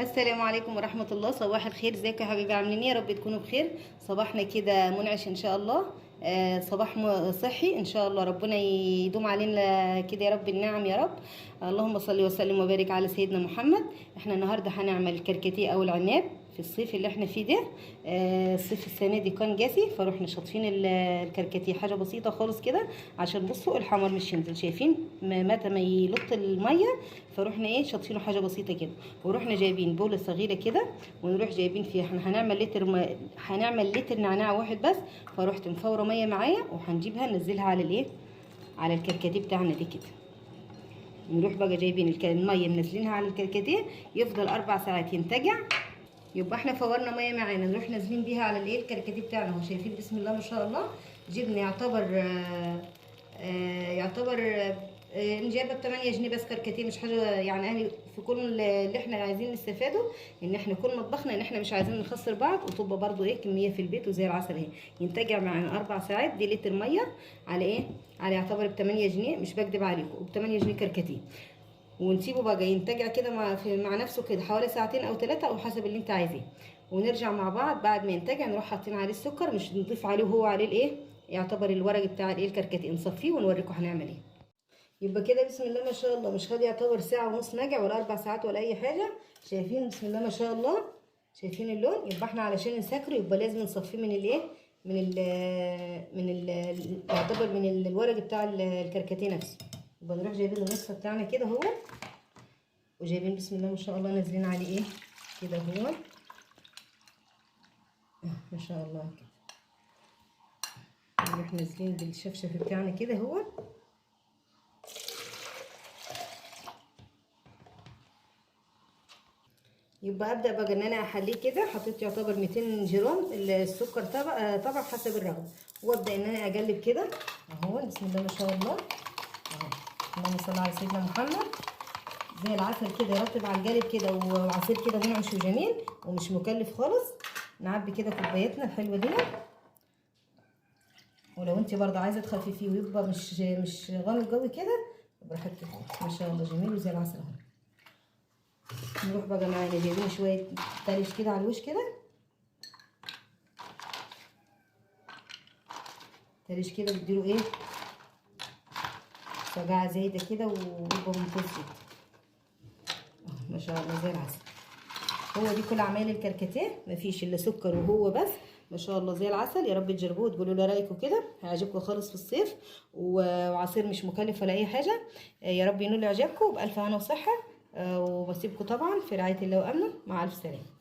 السلام عليكم ورحمة الله. صباح الخير، ازيكم يا حبايبي؟ عاملين ايه؟ يا رب تكونوا بخير. صباحنا كده منعش ان شاء الله. صباح صحي ان شاء الله، ربنا يدوم علينا كده يا رب النعم يا رب. اللهم صل وسلم وبارك على سيدنا محمد. احنا النهارده هنعمل الكركديه او العناب في الصيف اللي احنا فيه ده. الصيف السنة دي كان جاسي، فروحنا شاطفين الكركديه حاجة بسيطة خالص كده، عشان بصوا الحمر مش ينزل، شايفين متى ما يلط المية، فروحنا ايه شاطفينه حاجة بسيطة كده. ورحنا جايبين بوله صغيرة كده، ونروح جايبين فيها، احنا هنعمل لتر هنعمل لتر نعناع واحد بس، فروحت مفوره مية معايا وهنجيبها ننزلها على الايه، على الكركديه بتاعنا ده كده. نروح بقى جايبين المية منزلينها على الكركديه، يفضل 4 ساعات ينتجع. يبقى احنا فورنا مية معانا، نروح نازلين بيها على الايه الكركديه بتاعنا اهو، شايفين بسم الله ما شاء الله. جبنا يعتبر نجيبها ب 8 جنيه بس كركديه، مش حاجة يعني. اهلي في كل اللي احنا عايزين نستفاده ان احنا كل مطبخنا ان احنا مش عايزين نخسر بعض، وتبقى برضو ايه كمية في البيت وزي العسل اهي. ينتجع معانا 4 ساعات، دي لتر مية على ايه، على يعتبر ب 8 جنيه، مش بكدب عليكم، وب 8 جنيه كركديه. ونسيبه بقى ينتجع كده مع نفسه كده حوالي ساعتين او 3 او حسب اللي انت عايزاه. ونرجع مع بعض بعد ما ينتجع نروح حاطين عليه السكر، مش نضيف عليه وهو عليه الايه يعتبر الورق بتاع الايه الكركديه، نصفيه ونوريكم هنعمل ايه. يبقى كده بسم الله ما شاء الله، مش خد يعتبر ساعة ونص نجع ولا 4 ساعات ولا أي حاجة. شايفين بسم الله ما شاء الله، شايفين اللون. يبقى احنا علشان نسكره يبقى لازم نصفيه من الايه، من ال من ال يعتبر من الورق بتاع الكركديه نفسه. يبقى نروح جايبين النص بتاعنا كده اهو، وجايبين بسم الله ما شاء الله نازلين عليه ايه كده اهو ما شاء الله كده. نروح نازلين بالشفشف بتاعنا كده اهو. يبقى ابدا بقى ان انا احليه كده. حطيت يعتبر 200 جرام السكر طبعا حسب الرغبة، وابدا ان انا اقلب كده اهو بسم الله ما شاء الله اهو، اللهم صل على سيدنا محمد. زي العسل كده يرطب على الجانب كده، وعصير كده منعش وجميل ومش مكلف خالص. نعبي كده كوبايتنا الحلوة دي، ولو انت برضه عايزه تخففيه ويبقى مش غامق قوي كده براحتك خالص، ما شاء الله جميل وزي العسل اهو. نروح بقى معانا جايبين شوية تلج كده على الوش كده، تلج كده بتديله ايه سجعه زايدة كده ويبقى ممتاز جدا ما شاء الله زي العسل. هو دي كل عمايل الكركديه، مفيش الا سكر وهو بس، ما شاء الله زي العسل. يا رب تجربوه وتقولوا لي رايكم كده، هيعجبكم خالص في الصيف، وعصير مش مكلف ولا اي حاجة. يا رب ينول اعجابكم وبالف هنا وصحة، وبسيبكم طبعا في رعاية الله وامنه. مع الف سلامه.